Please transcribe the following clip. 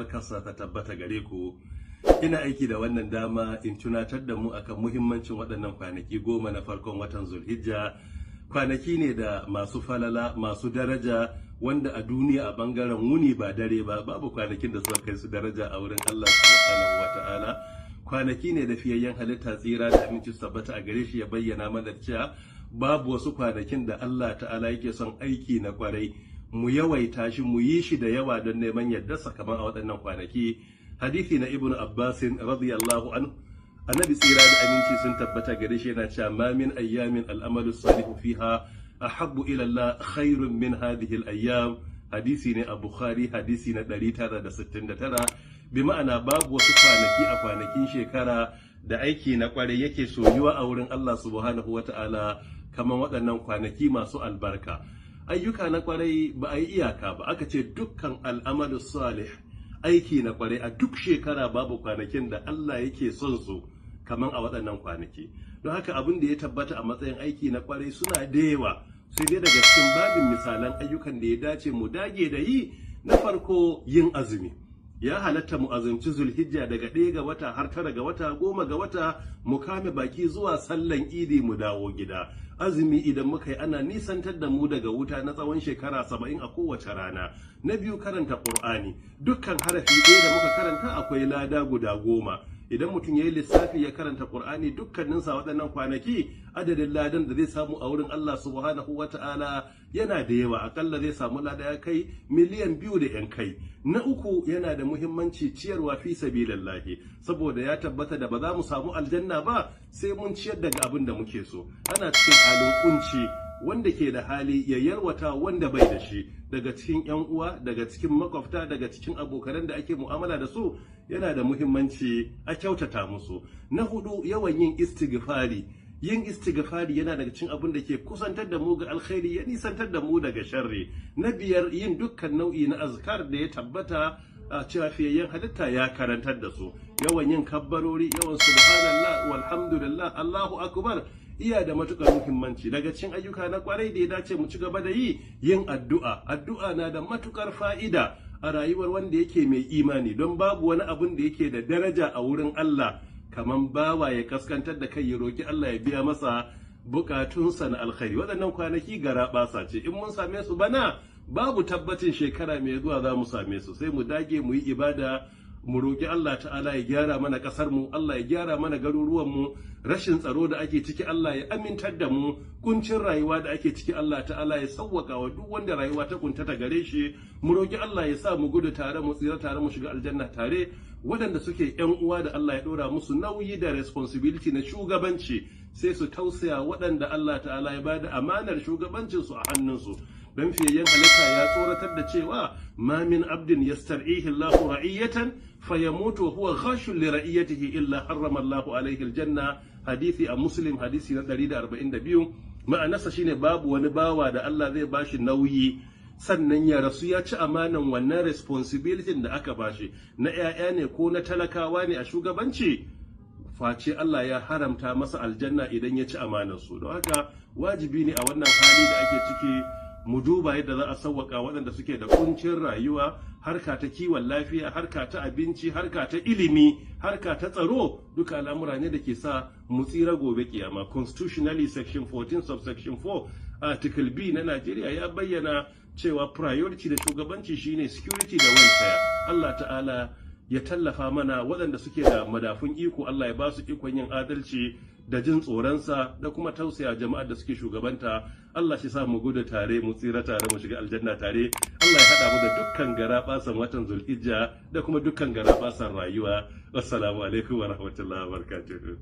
albarkarsa ta tabbata gare ku. Ina aiki da wannan dama in tunatar da mu akan muhimmancin waɗannan kwanaki 10 na farkon watan Zulhijja. Kwanaki ne da masu falala, masu daraja, wanda a duniya a bangaren wuni ba dare ba, babu kwanakin da suka kai su daraja a wurin Allah subhanahu wa ta'ala. Kwanaki ne da fiyayyen halitta, tsira da aminci su tabbata a gare shi, ya bayyana mana cewa babu wasu kwanakin da Allah ta'ala yake son aiki na kwarai mu yawaita shi, mu yi shi da yawa don neman yardarsa kamar a waɗannan kwanaki. Hadisi na Ibnu Abbasin radiyallahu anhu, Annabi tsira da aminci sun tabbata gare shi yana cewa: "Ma min ayyamin al'amalu salihu fiha ahabbu ila Allah khairun min hadhihi al-ayyam." Hadisi ne a Bukhari, hadisi na 969. Bi ma'ana, babu wasu kwanaki a kwanakin shekara da aiki na kwarai yake soyuwa a wurin Allah subhanahu wata'ala kamar waɗannan kwanaki masu albarka. Ayyuka na kwarai ba a yi iyaka ba, aka ce dukkan al'amalu salih, aiki na kwarai, a duk shekara babu kwanakin da Allah yake son su kamar a waɗannan kwanaki. Don haka abin da ya tabbata a matsayin aiki na kwarai suna da yawa, sai dai daga cikin babin misalan ayyukan da ya dace mu dage da yi, na farko yin azumi. Ya halatta mu azumci Zulhijja daga 1 ga wata har 9 ga wata, 10 ga wata, mu kame baki zuwa sallan Idi mu dawo gida. Azumi idan muka yi, ana nisantar da mu daga wuta na tsawon shekara 70 a kowace rana. Na biyu, karanta Qur'ani. Dukkan harafi ɗaya da muka karanta akwai lada guda 10. Idan mutum ya yi lissafi ya karanta Qur'ani dukkaninsa waɗannan kwanaki, adadin ladan da zai samu a wurin Allah subhanahu wata'ala yana da yawa, akalla zai samu lada ya kai miliyan 2 da yan kai. Na uku, yana da muhimmanci ciyarwa fi sabilillahi, saboda ya tabbata da ba za mu samu aljanna ba sai mun ciyar daga abin da muke so. Ana cikin halin kunci, wanda ke da hali ya yalwata wanda bai da shi daga cikin yan uwa, daga cikin makwabta, daga cikin abokanan da ake mu'amala da su, yana da muhimmanci a kyautata musu. Na hudu, yawan yin istighfari. Yin istighfari yana daga cikin abin da ke kusantar da mu ga alkhairi, ya nisantar da mu daga sharri. Na biyar, yin dukkan nau'i na azkar da ya tabbata a cewa fiyayyen halitta ya karantar da su. Yawan yin kabbarori, yawan subhanallah, walhamdulillah, Allahu akbar, iya da matukar muhimmanci. Daga cikin ayyuka na kwarai da ya dace mu ci gaba da yi, yin addu'a. Addu'a na da matukar fa'ida a rayuwar wanda yake mai imani, don babu wani abun da yake da daraja a wurin Allah kaman bawa ya kaskantar da kai ya roki Allah ya biya masa bukatunsa na alkhairi. Waɗannan kwanaki garaɓasa ce, in mun same su bana, babu tabbacin shekara mai zuwa za mu same su. Sai mu dage mu yi ibada, mu roƙi Allah ta'ala ya gyara mana ƙasar mu, Allah ya gyara mana garuruwan mu. Rashin tsaro da ake ciki, Allah ya amintar da mu. Kuncin rayuwa da ake ciki, Allah ta'ala ya sauwaka wa duk wanda rayuwa ta kuntata gare shi. Mu roƙi Allah ya sa mu gudu tare, mu tsira tare, mu shiga aljanna tare. Waɗanda suke yan uwa da Allah ya ɗora musu nauyi da responsibility na shugabanci, sai su tausaya waɗanda Allah ta'ala ya bada amanar shugabancinsu a hannunsu, don fiyayyen halitta ya tsoratar da cewa: "Ma min abdin yastar'ihi Allahu ra'iyatan fayamutu wa huwa ghashun li ra'iyatihi illa harrama Allahu alaihi aljanna." Hadisi a Muslim, hadisi na 142. Ma'anarsa shine, babu wani bawa da Allah zai bashi nauyi sannan ya rasu ya ci amanan wannan responsibility da aka bashi, na 'ya'ya ne ko na talakawa ne a shugabanci, face Allah ya haramta masa aljanna idan ya ci amanar su. Don haka wajibi ne a wannan hali da ake ciki mu duba yadda za a sauwaka waɗanda suke da kuncin rayuwa, harka ta kiwon lafiya, harka ta abinci, harka ta ilimi, harka ta tsaro, duka al'amura ne da ke sa mu tsira gobe kiyama. Constitutionally, section 14 subsection 4 article B na Najeriya ya bayyana cewa priority da shugabanci shine security da welfare. Allah ta'ala ya tallafa mana. Waɗanda suke da madafun iko, Allah ya ba su ikon yin adalci da jin tsoronsa da kuma tausaya jama'ar da suke shugabanta. Allah shi sa mu gudu tare, mu tsira tare, mu shiga aljanna tare. Allah ya haɗa mu da dukkan garaɓasan watan Zulhijja da kuma dukkan garaɓasan rayuwa. Assalamu alaikum wa rahmatullahi wa barakatuhu.